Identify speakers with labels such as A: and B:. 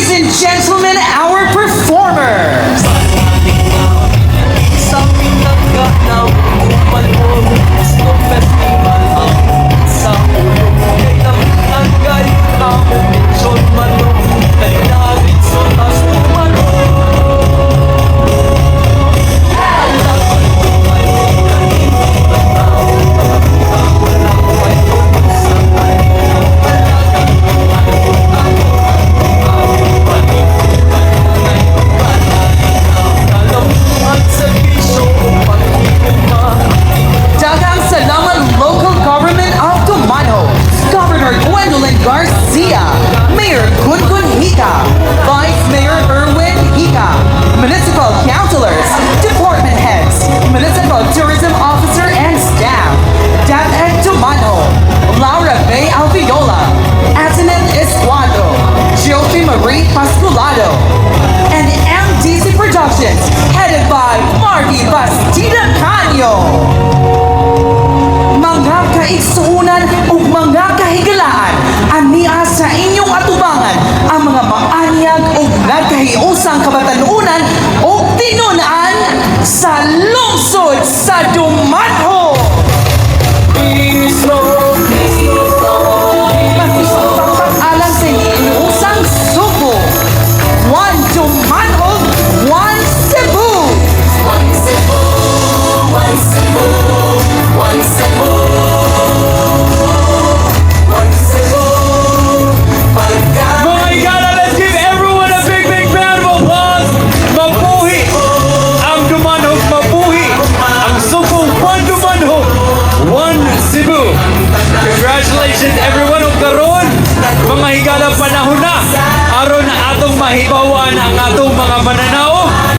A: Ladies and gentlemen, our performers!
B: Sa pinaganaw Dumanhog Snow Festival ang sa ulo. Kay damihan kayo among lechon manok. Dali na didto tas Dumanjug. Dapat Dumanjug kanindot tan-awon. Mga butang wala way sa kalinaw. Alagang Dumanjug ako ang tumawon. Panikutan na palinaw. Kalamuhan serbisyo ug paghigugma.
A: Daghang salamat, Local Government of Dumanjug, Governor Gwendolyn Garcia, Mayor Gungun Higa, Vice Mayor Erwin Higa, Municipal Councilors, Department Heads, Municipal Tourism Officer and staff, DepEd Dumanjug, Laura May Alviola, Antoinette Escuadro, Jofi Marie Pasculado, and MDC Productions, headed by Marty Bastida Canyo. Mga kaigsuunan ug mga kahigalaan, ania sa inyong atubangan ang mga maanyag ug nagkahiusang kabatanunan ug tinun-an sa lungsod sa Dumanjug. Makisagpakpak alang sa hiusang Sugbo. One Dumanjug, one Cebu!
B: One Cebu, one Cebu, one Cebu, one Cebu. Pagka
C: Mga higala, let's give everyone a big, big round of applause. Mabuhi ang Dumanjug, mabuhi ang Sugbo, one Dumanjug, one Cebu. Congratulations, everyone. Ug karon, mga higala, panahon na aron atong mahibawan ang atong mga mananaw.